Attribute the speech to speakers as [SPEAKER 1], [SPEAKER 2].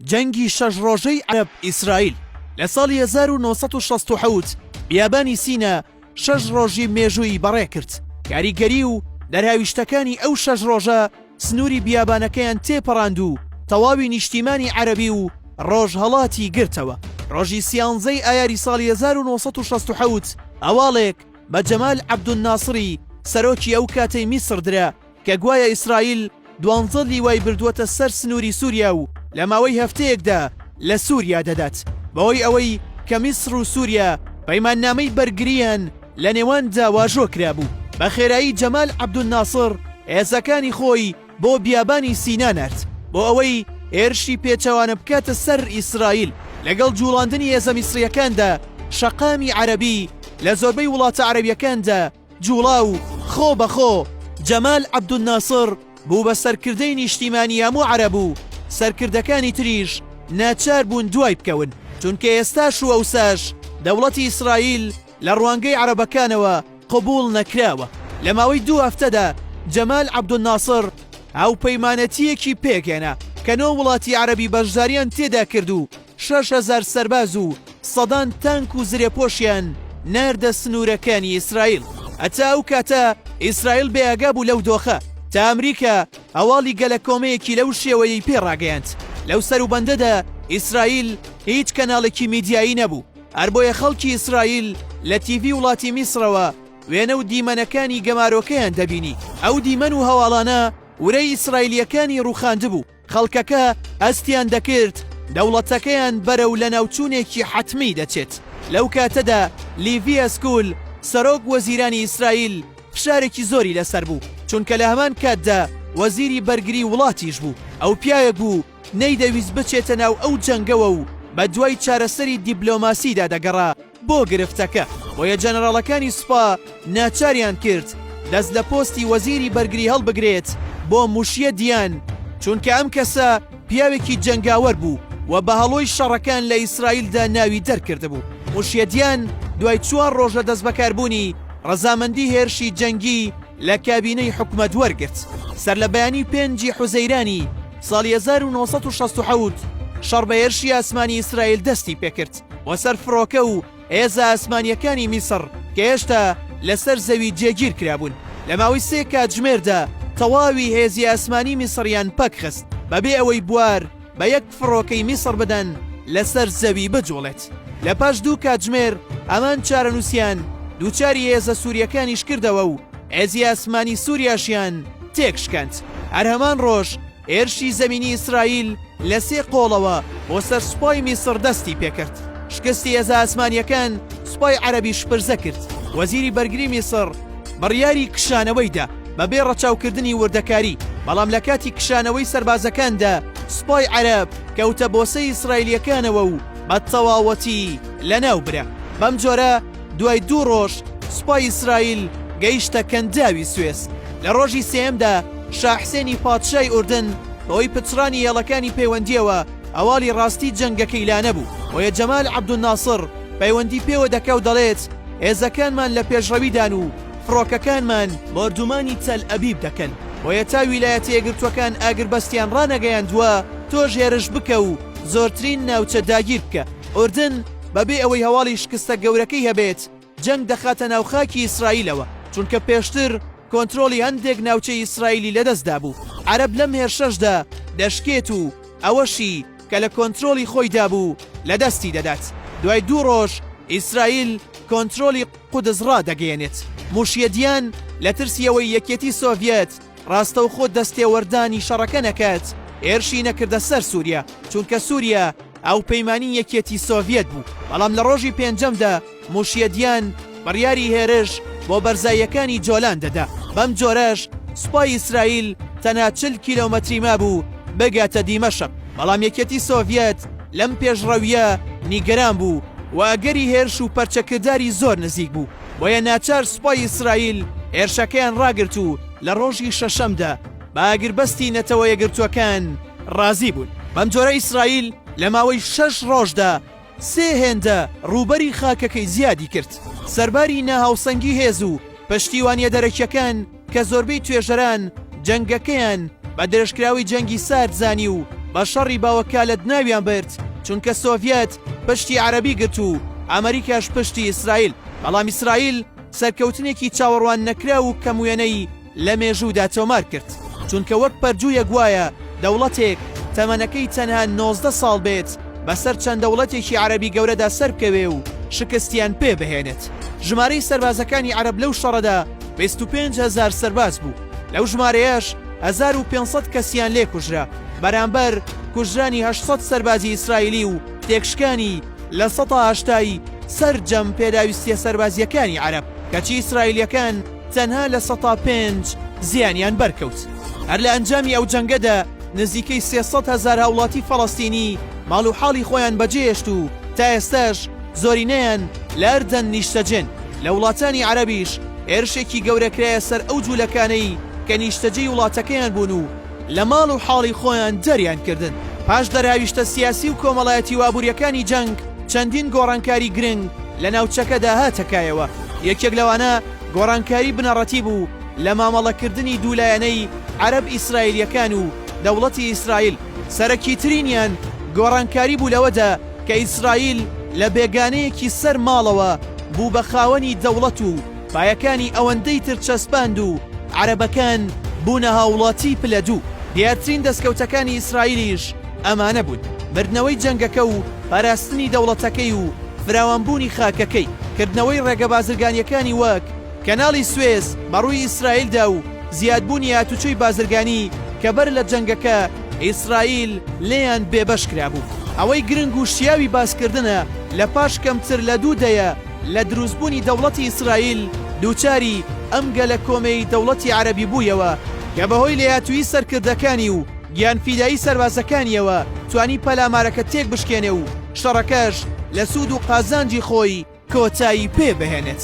[SPEAKER 1] جەنگی شەش ڕۆژەی عەرەب ئیسرائیل لە ساڵی 1967 بیابانی سینا شەش ڕۆژی مێژوویی بەڕێکرد. کاریگەری و دەرهاویشتەکانی ئەو شەش ڕۆژە سنووری بیابانەکەیان تێپەڕاند و تەواوی نیشتیمانی عەرەبی و ڕۆژهەڵاتی گرتەوە. ڕۆژی سیانزەی ئایاری ساڵی 1967 هەواڵێک بە جەمال عەبدولناسڕی سەرۆکی ئەو کاتەی میسڕ درا کە گوایە ئیسرائیل دوانزە لیوای بردووەتە سەر سنووری سووریا و لە ماوەی هەفتەیەکدا لە سووریا دەدات، بەهۆی ئەوەی کە میسڕ و سووریا پەیماننامەی بەرگرییان لە نێواندا واژۆ کرابوو. بە خێرایی جەمال عەبدولناسڕ هێزەکانی خۆی بۆ بیابانی سینا نارد بۆ ئەوەی هێرشی پێچەوانە بکاتە سەر ئیسرائیل. لەگەڵ جووڵاندنی هێزە میسڕییەکاندا شەقامی عەرەبی لە زۆربەی وڵاتە عەرەبییەکاندا جوڵا و خۆ بە خۆ جەمال عەبدولناسڕ بوو بە سەرکردەی نیشتیمانی هەموو عەرەب و سەرکردەکانی تریش ناچار بوون دوای بکەون چونکە ئێستاش و ئەوساش دەوڵەتی ئیسرائیل لە ڕوانگەی عەرەبەکانەوە قبوڵ نەکراوە. لە ماوەی دوو هەفتەدا جەمال عەبدولناسڕ هاوپەیمانەتییەکی پێکهێنا کە نۆ وڵاتی عەرەبی بەشداریان تێدا کرد و 6000 سەرباز و سەدان تانک و زرێپۆشیان ناردە سنوورەکانی ئیسرائیل. هەتا ئەو کاتە ئیسرائیل بێ ئاگا بوو لەو دۆخە، تا ئەمریکا هەواڵی گەلەکۆمەیەکی لەو شێوەیەی پێ ڕاگەیاند. لەو سەروبەندەدا ئیسرائیل هیچ کەناڵێکی میدیایی نەبوو، هەر بۆیە خەڵکی ئیسرائیل لە تیڤی وڵاتی میسرەوە وێنە و دیمەنەکانی گەمارۆکەیان دەبینی. ئەو دیمەن و هەواڵانە ورەی ئیسرائیلییەکانی ڕووخاندبوو. خەڵکەکە هەستیان دەکرد دەوڵەتەکەیان بەرەو لەناوچوونێکی حەتمی دەچێت. لەو کاتەدا لیڤی ئەسکول، سەرۆک وەزیرانی ئیسرائیل فشارێکی زۆری لەسەر بوو، چونکە لە هەمان کاتدا وەزیری بەرگری وڵاتیش بوو. ئەو پیاوێک بوو نەیدەویست بچێتە ناو ئەو جەنگەوە و بەدوای چارەسەری دیبلۆماسیدا دەگەڕا. بۆ گرفتەکە، بۆیە جەنەراڵەکانی سوپا ناچاریان کرد دەست لە پۆستی وەزیری بەرگری هەڵبگرێت بۆ موشیە دیان، چونکە ئەم کەسە پیاوێکی جەنگاوەر بوو و بە هەڵۆی شەڕەکان لە ئیسرائیلدا ناوی دەرکردبوو. موشیە دیان دوای چوار ڕۆژ لە دەستبەکاربوونی، ڕەزامەندی هێرشی جەنگی لە کابینەی حکومەت وەرگرت. سەرلەبەیانی پێنجی حوزەیرانی ساڵی 1967 شەڕ بە هێرشی ئاسمانی ئیسرائیل دەستی پێکرد. بۆ سەر فڕۆکە و هێزە ئاسمانییەکانی میسڕ کە هێشتا لەسەر زەوی جێگیر کرابوون. لە ماوەی سێ کاتژمێردا تەواوی هێزی ئاسمانی میسڕیان پەکخست بەبێ ئەوەی بوار بە یەک فڕۆکەی میسڕ بدەن لەسەر زەوی بجوڵێت. لە پاش دوو کاتژمێر هەمان چارەنووسیان دووچاری هێزە سوورییەکانیش کردەوە و هێزی ئاسمانی سووریاشیان تێکشکاند. هەر هەمان ڕۆژ هێرشی زەمینی ئیسرائیل لە سێ قۆڵەوە بۆ سەر سوپای میسڕ دەستی پێکرد. شکستی هێزە ئاسمانییەکان سوپای عەرەبی شپرزە کرد. وەزیری بەرگری میسڕ بڕیاری کشانەوەی دا بەبێ ڕەچاوکردنی وردەکاری، بەڵام لە کاتی کشانەوەی سەربازەکاندا سوپای عەرەب کەوتە بۆسەی ئیسرائیلییەکانەوە و بە تەواوەتی لەناو برا. بەم جۆرە دوای دوو ڕۆژ سوپای ئیسرائیل گەیشتە کەنداوی سوێس. لە ڕۆژی سێیەمدا شا حسێنی پادشای ئوردن بەهۆی پچڕانی هێڵەکانی پەیوەندییەوە هەواڵی ڕاستی جەنگەکەی لا نەبوو، بۆیە جەمال عەبدولناسڕ پەیوەندی پێوە دەکا و دەڵێت هێزەکانمان لە پێشڕەویدان و فڕۆکەکانمان بۆردومانی تەل ئەبیب دەکەن، بۆیە تا ویلایەتە یەکگرتووەکان ئاگربەستیان ڕانەگەیاندووە تۆش هێرش بکە و زۆرترین ناوچە داگیر بکە. ئوردن بەبێ ئەوەی هەواڵی شکستە گەورەکەی هەبێت جەنگ دەخاتە ناو خاکی ئیسرائیلەوە، چونکە پێشتر کۆنترۆڵی هەندێک ناوچەی ئیسرائیلی لەدەستدابوو. عەرەب لەم هێرشەشدا دەشکێت و ئەوەشی کە لە کۆنترۆڵی خۆیدا بوو لەدەستی دەدات. دوای دوو ڕۆژ ئیسرائیل کۆنترۆڵی قودس ڕادەگەیەنێت. موشیەدیان لە ترسی ئەوەی یەکێتی سۆڤیەت ڕاستەوخۆ دەستێوەردانی شەڕەکە نەکات، هێرشی نەکردە سەر سوریا، چونکە سوریا هاوپەیمانی یەکێتی سۆڤیەت بوو، بەڵام لە ڕۆژی پێنجەمدا موشیەدیان بڕیاری هێرش بۆ بەرزاییەکانی جۆلان دەدا، بەم جۆرەش سوپای ئیسرائیل تەنها 40 کیلۆمەتری مابوو بگاتە دیمەشق، بەڵام یەکێتی سۆڤیەت لەم پێشڕەوییە نیگەران بوو و ئەگەری هێرش و پەرچەکرداری زۆر نزیک بوو، بۆیە ناچار سوپای ئیسرائیل هێرشەکەیان ڕاگرت و لە ڕۆژی شەشەمدا بە ئاگربەستی نەتەوە یەکگرتووەکان ڕازی بوون. بەم جۆرە ئیسرائیل لە ماوەی شەش ڕۆژدا سێ هێندە ڕووبەری خاکەکەی زیادی کرد. سەرباری ناهاوسەنگی هێز و پشتیوانییە دەرەکییەکان کە زۆربەی توێژەران جەنگەکەیان بە درێژکراوەی جەنگی سارد زانی و. بە شەڕی بەوەکالەت ناویان برد، چونکە سۆڤیەت پشتی عەرەبی گرت و ئەمریکاش پشتی ئیسرائیل، بەڵام ئیسرائیل سەرکەوتنێکی چاوەڕوان نەکراو و کەم وێنەی لە مێژوودا تۆمار کرد، چونکە وەک پەرجوویەک وایە دەوڵەتێک تەمەنەکەی تەنها 19 ساڵ بێت بەسەر چەند دەوڵەتێکی عەرەبی گەورەدا سەربکەوێ و شکستیان پێ بهێنێت. ژمارەی سەربازەکانی عەرەب لەو شەڕەدا 25 هەزار سەرباز بوو، لەو ژمارەیەش 1500 کەسیان لێ کوژرا، بەرامبەر کوژرانی 800 سەربازی ئیسرائیلی و تێکشکانی 80% ی سەرجەم پێداویستیە سەربازیەکانی عەرەب، کەچی ئیسرائیلیەکان تەنها 5% زیانیان بەرکەوت. هەر لە ئەنجامی ئەو جەنگەدا نزیکەی 300 هەزار هاوڵاتی فەڵەستینی ماڵ و حاڵی خۆیان بەجێهێشت و تا ئێستاش زۆرینەیان لە ئەردەن نیشتەجێن. لە وڵاتانی عەرەبیش هێرشێکی گەورە کرایە سەر ئەو جولەکانەی کە نیشتەجێی وڵاتەکەیان بوون و لە ماڵ و حاڵی خۆیان دەریان کردن. پاش دەرهاویشتە سیاسی و کۆمەڵایەتی و ئابوورییەکانی جەنگ، چەندین گۆڕانکاری گرنگ لە ناوچەکەدا هاتە کایەوە، یەکێک لەوانە گۆڕانکاری بنەڕەتی بوو لە مامەڵەکردنی دوولایەنەی عەرەب ئیسرائیلییەکان و دەوڵەتی ئیسرائیل، سەرەکیترینیان گۆڕانکاری بوو لەوەدا کە ئیسرائیل لە بێگانەیەکی سەر ماڵەوە بوو بە خاوەنی دەوڵەت و پایەکانی ئەوەندەی تر چەسپاند و عەرەبەکان بوونە هاوڵاتی پلە دوو. دیارترین دەستکەوتەکانی ئیسرائیلیش ئەمانە بوون، بردنەوەی جەنگەکە و پاراستنی دەوڵەتەکەی و فراوانبوونی خاکەکەی، کردنەوەی ڕێگە بازرگانییەکانی وەک کەناڵی سوێس بەڕووی ئیسرائیلدا و زیادبوونی هاتوچۆی بازرگانی کە بەر لە جەنگەکە ئیسرائیل لێیان بێبەش کرابوو. ئەوەی گرنگ و شیاوی باسکردنە لە پاش کەمتر لە دوو دەیە لە دروستبوونی دەوڵەتی ئیسرائیل دووچاری ئەم گەلەکۆمەی دەوڵەتی عەرەبی بوویەوە کە بەهۆی لێهاتوویی سەرکردەکانی و گیانفیدایی سەربازەکانیەوە توانی پەلامارەکە تێکبشکێنێ و شەڕەکەش لە سوود و قازانجی خۆی کۆتایی پێ بهێنێت.